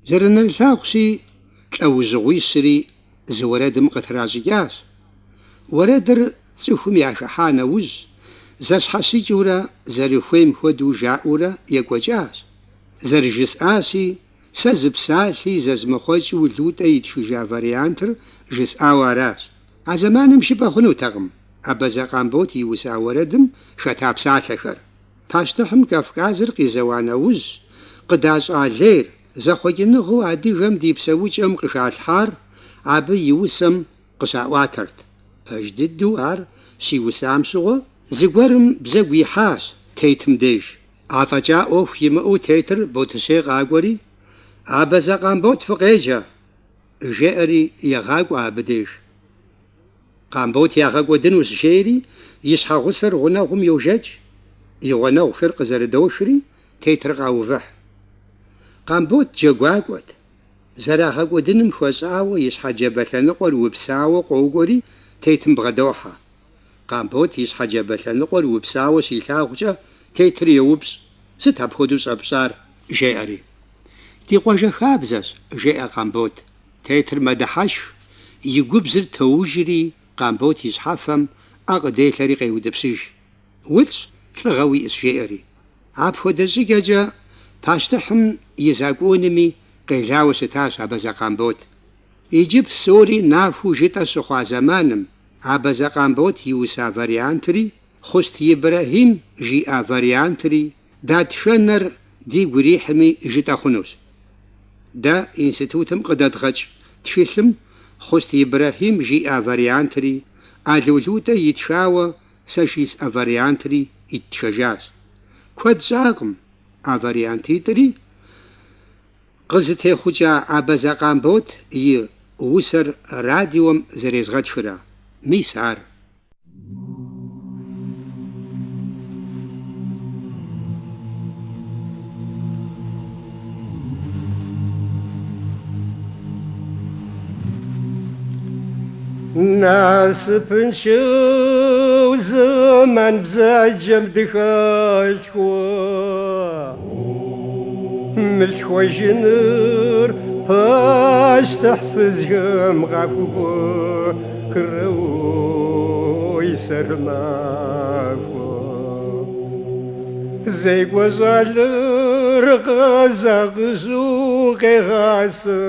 Зэрынэрылъагъущи, лӏэужьыгъуищри зы уэрэдым къытращӏыкӏащ. Уэрэдыр цӏыхум яхыхьа нэужь, зэщхьэщыкӏыурэ зэрыхуейм хуэдэу жаӏэурэ екӏуэкӏащ. Зэрыжысӏащи, сэ зы псалъи зэзмыхъуэкӏыу Лутӏэ итхыжа вариантыр жысӏауэ аращ. А зэманым жыпӏэ хъунутэкъым Абазэ Къамбот иуса уэрэдым хэта псалъэхэр. Пащтыхьым Кавказыр къизэуа нэужь, къыдащӏа лейр, зэхъуэкӏыныгъэу адыгэм ди псэукӏэм къыхалъхьар абы и усэм къыщаӏуатэрт. Пэж дыдэу ар щиусам щыгъуэ, зыгуэрым бзэгу ихьащ тетым деж. Афӏэкӏа ӏуэху имыӏэу тетыр Ботыщей къакӏуэри, Абазэ Къамбот фыкъеджэ! жеӏэри егъакӏуэ абы деж. Къамбот ягъэкӏуэдынущ, жери, и щхьэгъусэр гъунэгъум йожэкӏ, и гъунэгъухэр къызэрыдошри, тетыр къаувыхь. Къамбот джэгуакӏуэт. Зэрагъэкӏуэдыным хуэщӏауэ и щхьэ джабэ лъэныкъуэр упсауэ къокӏуэри, тетым бгъэдохьэ. Къамбот и щхьэ джабэ лъэныкъуэр упсауэ щилъагъукӏэ, тетыр йоупщӏ, Сыт апхуэдэу щӏэпщӏар? жеӏэри. Ди къуажэ хабзэщ, жеӏэ Къамбот. Тетыр мэдыхьэшх, и губжьыр тоужри, Къамбот и щхьэфэм ӏэ къыделъэри къеутӏыпщыж. Улӏщ, лӏыгъэ уиӏэщ, жеӏэри. Апхуэдэ щӏыкӏэкӏэ пащтыхьым и закоными къелауэ щытащ Абазэ Къамбот. Иджы псори нахуэу жытӏэ щыхъуа зэманым, Абазэ Къамбот иуса вариантри, Хъущт Ибрэхьим жиӏа вариантри, дэтхэнэр дигу ирихьми жытӏэ хъунущ. Дэ институтым къыдэдгъэкӏ тхылъым Хъущт Ибрэхьим жиӏа вариантри, Ало Лутӏэ итхауэ сэ жисӏэ вариантри иттхэжащ. Куэд щӏакъым а вариантитӏри къызытехъукӏа Абазэ Къамбот и усэр радиом зэрезгъэтхрэ. Мис ар. Насыпыншэу зэман бзаджэм дыхалъхуа, Мылъхуэжыныр пащтыхь фызхэм къахугуэхрэуй сэрмахуэ. Зекӏуэ щӏалэр къэзакъыжьу къегъасэ.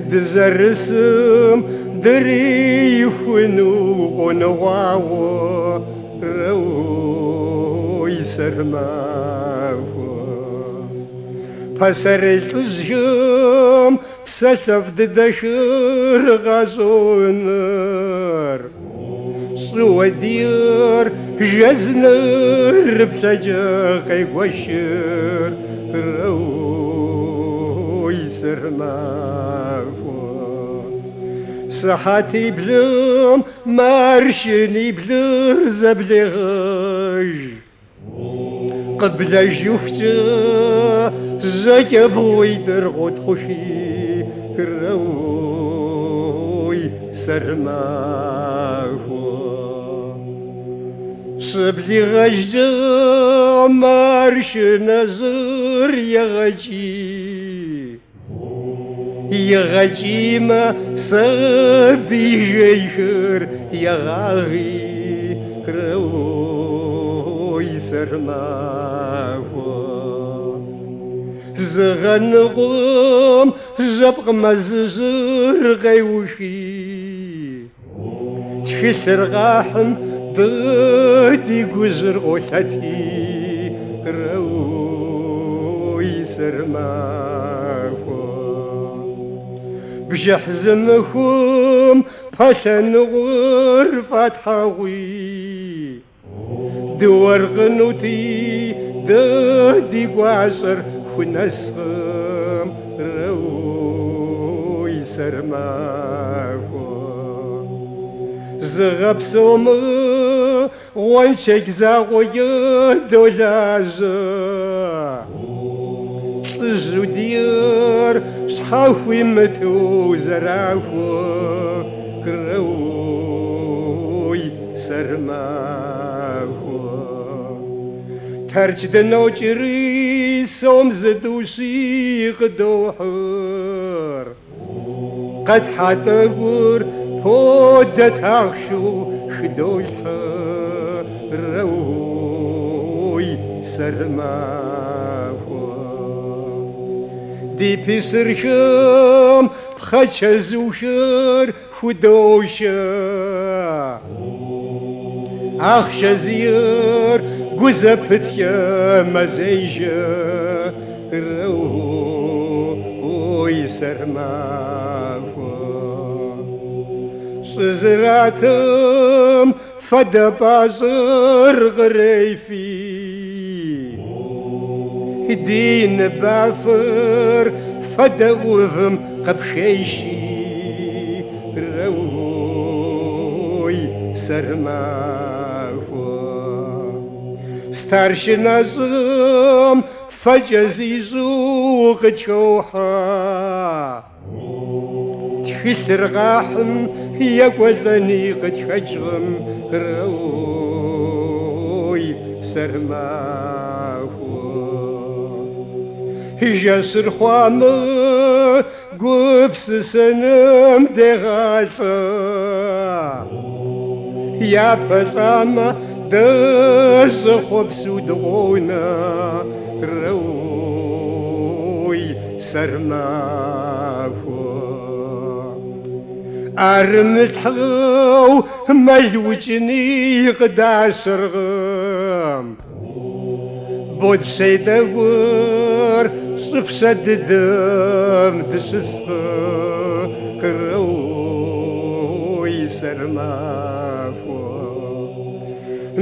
Дызэрысым дрихуну къоныкъуауэрэуй сэрмахуэ. Пасэрей лӏыжьхэм псалъэфӏ дыдэхэр къащӏонэр. Щӏыуэ диӏэр жэз нэрыплъэкӏэ къегуэшыр, рэуй сэрмахуэ. Сыхьэтиблым маршыниблыр зэблегъэж. Къыблэжыхукӏэ жьэкӏэ бгъуитӏыр къотхъухи, рэуй сэрмахуэ. Щыблигъэжкӏэ маршынэжьыр егъэкӏий. Игъэкӏиймэ, сабий жейхэр егъагъи, рэуй сэрмахуэ. Зы гъэ ныкъуэм жьэпкъ мэзыжьыр къеухи. Тхылъыр къахьым дэ ди гужьыр къолъэти, рэуй сэрмахуэ. Бжыхь зымыхум пэлъэныкъуэр фӏатхьэгъуи. Дыуэркъынути, дэ ди гуащӏэр хунэскъым, рэуй сэрмахуэ. Зы гъэ псом гъуэншэдж закъуэкӏэ долажьэ. Лӏыжьу диӏэр щхьэхуимыту зэрахуэ, рэуй сэрмахуэ. Тэрч дынокӏри. Сом зытӏущи къыдохьыр. Къэтхьа тӏэкӏур фодэт ахъшэу хыдолъхьэ, рэуй, сэрмахуэ. Ди писырхэм пхъэ чэзухэр худощэ. Ахъшэ зиӏэр гу зэпыткӏэ мэзежэ, рэуй, сэрмахуэ. Щӏы зратым фадэ пӏащӏэр кърефи. Ди ныбафэр фадэ ӏувым къыпхеши, рэуй, сэрмахуэ. Старшынэщӏым фэкӏэ зищӏу къытхохьэ. Тхылъыр къахьым екӏуэлӏэни къытхэкӏкъым, рэуй, сэрмахуэ. Жэщыр хъуамэ, гупсысэным дегъалӏэ. Япэ лӏамэ, дэ щӏэхъуэпсу дыкъонэ, рэуй, сэрмахуэ. Ӏэрымылъхьэу мэл укӏыни къыдащэркъым. Бодзей тӏэкӏур щӏыпсэ дыдэм дыщыскъым, рэуй, сэрмахуэ.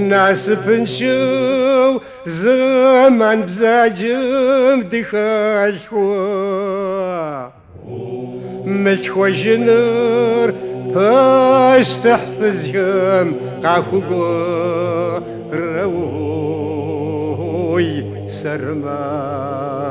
Насыпыншэу зэман бзаджэм дыхалъхуа. Мылъхуэжыныр пащтыхь фызхэм къахукӏуэ, рэуй, сэрмахуэ.